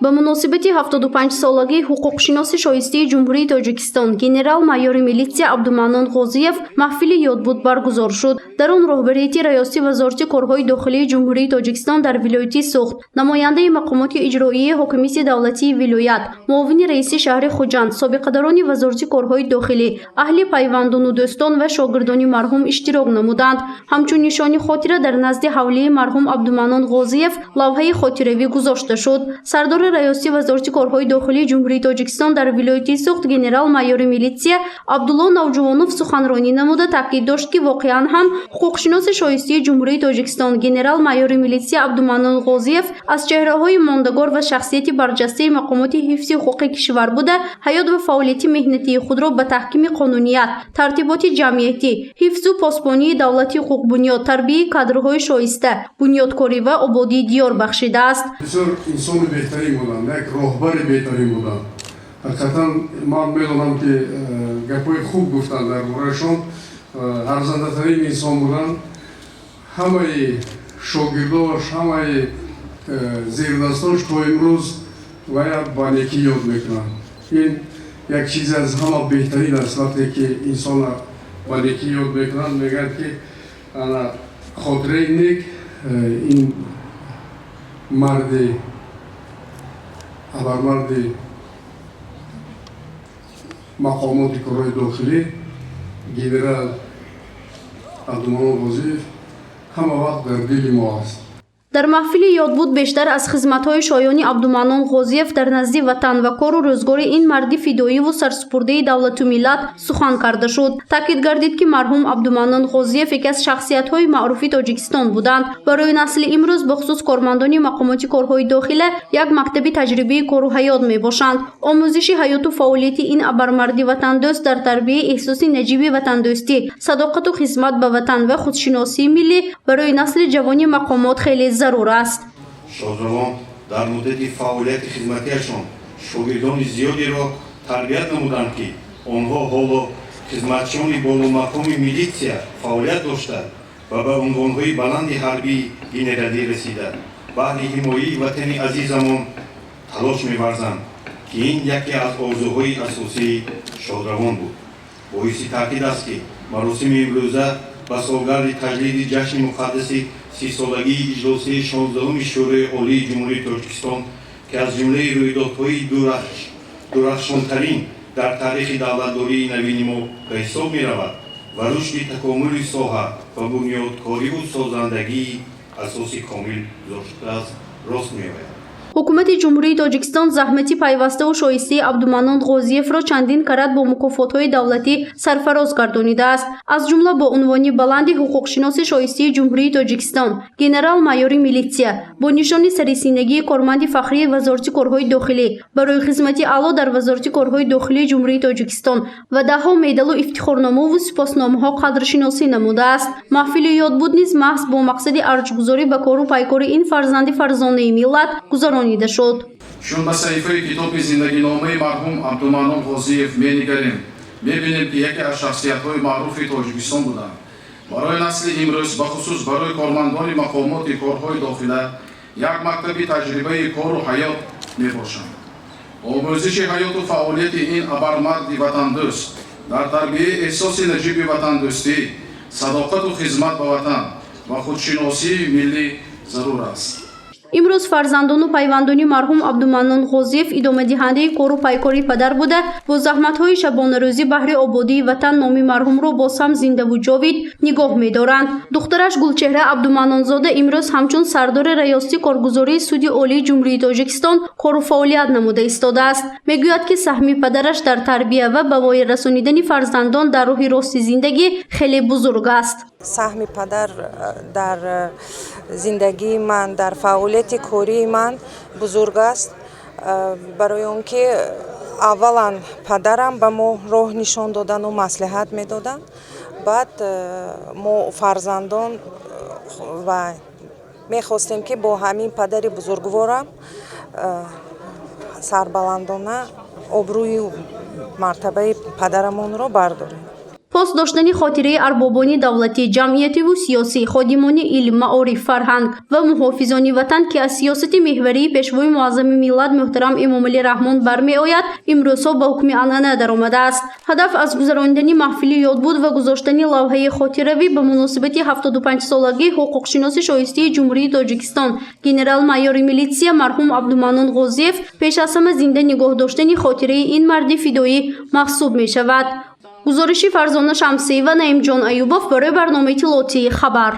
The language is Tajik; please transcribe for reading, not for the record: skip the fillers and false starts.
Ба муносибати 75-солагии ҳуқуқшиноси шоистаи Ҷумҳурии Тоҷикистон, генерал-майори милитсия Абдуманнон Ғозиев маҳфили ёдбуд баргузор шуд. Дар он роҳбарияти Раёсати Вазорати корҳои дохилии Ҷумҳурии Тоҷикистон дар вилояти Суғд, намояндаи мақомоти иҷроияи ҳокимияти давлатии вилоят, муовини раиси шаҳри Хуҷанд, собиқадорони Вазорати корҳои дохилӣ, аҳли пайвандону дӯстон ва шогирдони марҳум иштирок намуданд. Ҳамчун нишони хотира дар назди ҳавлии марҳум Абдуманнон Ғозиев лавҳаи хотиравӣ гузошта шуд. Сардори Раёсати Вазорати корҳои дохилии Ҷумҳурии Тоҷикистон дар вилояти Суғд, генерал-майори милитсия Абдулло Навҷувонов суханронӣ намуда, таъкид дошт, ки воқеан ҳам ҳуқуқшиноси шоистаи Ҷумҳурии Тоҷикистон, генерал-майори милитсия Абдуманнон Ғозиев аз чеҳраҳои мондагор ва шахсияти барҷастаи мақомоти ҳифзи ҳуқуқи кишвар буда, ҳаёт ва фаъолияти меҳнатии худро ба таҳкими қонуният, тартиботи ҷамъиятӣ, ҳифзу посбонии давлати ҳуқуқбунёд, тарбияи кадрҳои шоиста, бунёдкорӣ ва ободии диёр бахшидааст. Бисёр инсони беҳтарин буданд, як роҳбари беҳтарин буданд. Ҳақиқатан, ман медонам, ки гапҳои хуб гуфтанд дар бораашон. Арзандатарин инсон буданд. Ҳамаи шогирдош, ҳамаи зердастош то имрӯз вая ба некӣ ёд мекунанд. Ин як чизе аз ҳама беҳтарин аст. Вақте ки инсона ба некӣ ёд мекунанд, мегӯянд, ки ана хотираи нек ин марди абармарди мақомоти корҳои дохилӣ, генерал Абдуманнон Ғозиев, ҳама вақт дар дили мо аст. Дар маҳфили ёдбуд бештар аз хизматҳои шоёни Абдуманнон Ғозиев дар назди ватан ва кору рӯзгори ин марди фидоиву сарсупурдаи давлату миллат сухан карда шуд. Таъкид гардид, ки марҳум Абдуманнон Ғозиев яке аз шахсиятҳои маъруфи Тоҷикистон буданд. Барои насли имрӯз, бахусус кормандони мақомоти корҳои дохила, як мактаби таҷрибаи кору ҳаёт мебошанд. Омӯзиши ҳаёту фаъолияти ин абармарди ватандӯст дар тарбияи эҳсоси наҷиби ватандӯстӣ, садоқату хизмат ба ватан ва худшиносии миллӣ барои насли ҷавони мақомот хеле зарур аст. Шодравон дар муддати фаъолияти хизматиашон шогирдони зиёдеро тарбият намуданд, ки онҳо ҳоло хизматчиёни боломақоми милитсия фаъолият дошта ва ба унвонҳои баланди ҳарбии генералӣ расида, баҳри ҳимояи ватани азизамон талош меварзанд, ки ин яке аз орзуҳои асосии шодравон буд. Боиси таъкид аст, ки маросими имрӯза ба солгарди таҷлили ҷашни муқаддаси 30-солагии иҷлосияи 16-уми Шӯрои Олии Ҷумҳурии Тоҷикистон, ки аз ҷумлаи рӯйдодҳои дурахшонтарин дар таърихи давлатдории навини мо ба ҳисоб меравад ва рушди такомули соҳа ва бунёдкориву созандагии асоси комил гузоштааст, рост меояд. Ҳукумати Ҷумҳурии Тоҷикистон заҳмати пайваставу шоистаи Абдуманнон Ғозиевро чандин карат бо мукофотҳои давлатӣ сарфароз гардонидааст, аз ҷумла бо унвони баланди ҳуқуқшиноси шоистаи Ҷумҳурии Тоҷикистон, генерал-майори милитсия, бо нишони сарисинагии корманди фахрии Вазорати корҳои дохилӣ, барои хизмати аъло дар Вазорати корҳои дохилии Ҷумҳурии Тоҷикистон ва даҳҳо медалу ифтихорномаву сипосномаҳо қадршиносӣ намудааст. Маҳфили ёдбуд низ маҳз бо мақсади арҷгузорӣ ба кору пайкори ин фарзанди фарзонаи миллат гузаронида шуд. Чун ба саҳифаи китоби зиндагиномаи марҳум Абдуманнон Ғозиев менигарем, мебинем, ки яке аз шахсиятҳои маъруфи Тоҷикистон буданд. Барои насли имрӯз, бахусус барои кормандони мақомоти корҳои дохила, як мактаби таҷрибаи кору ҳаёт мебошанд. Омӯзиши ҳаёту фаъолияти ин абармарди ватандӯст дар тарбияи эҳсоси наҷиби ватандӯстӣ, садоқату хизмат ба ватан ва худшиносии миллӣ зарур аст. Имрӯз фарзандону пайвандони марҳум Абдуманнон Ғозиев идомадиҳандаи кору пайкори падар буда, бо заҳматҳои шабонарӯзӣ баҳри ободии ватан номи марҳумро боз ҳам зиндаву ҷовид нигоҳ медоранд. Духтараш Гулчеҳра Абдуманнонзода имрӯз ҳамчун сардори Раёсати коргузории Суди Олии Ҷумҳурии Тоҷикистон кору фаъолият намуда истодааст. Мегӯяд, ки саҳми падараш дар тарбия ва ба воя расонидани фарзандон дар роҳи рости зиндагӣ хеле бузург аст. Саҳми падар дар зиндагии ман, дар фаъолияти кории ман бузург аст, барои он ки аввалан падарам ба мо роҳ нишон додану маслиҳат медоданд, баъд мо, фарзандон, ва мехостем, ки бо ҳамин падари бузургворам сарбаландона обрӯю мартабаи падарамонро бардорем. Пос доштани хотираи арбобони давлатӣ, ҷамъиятиву сиёсӣ, ходимони илм, маориф, фарҳанг ва муҳофизони ватан, ки аз сиёсати меҳварии Пешвои муаззами миллат муҳтарам Эмомалӣ Раҳмон бармеояд, имрӯзҳо ба ҳукми анъана даромадааст. Ҳадаф аз гузаронидани маҳфили ёдбуд ва гузоштани лавҳаи хотиравӣ ба муносибати 75-солагии ҳуқуқшиноси шоистаи Ҷумҳурии Тоҷикистон, генерал-майори милитсия марҳум Абдуманнон Ғозиев пеш аз ҳама зинда нигоҳ доштани хотираи ин марди фидоӣ маҳсуб мешавад. Гузориши Фарзона Шамсиева, Наимҷон Аюбов барои барномаи иттилоотии «Хабар».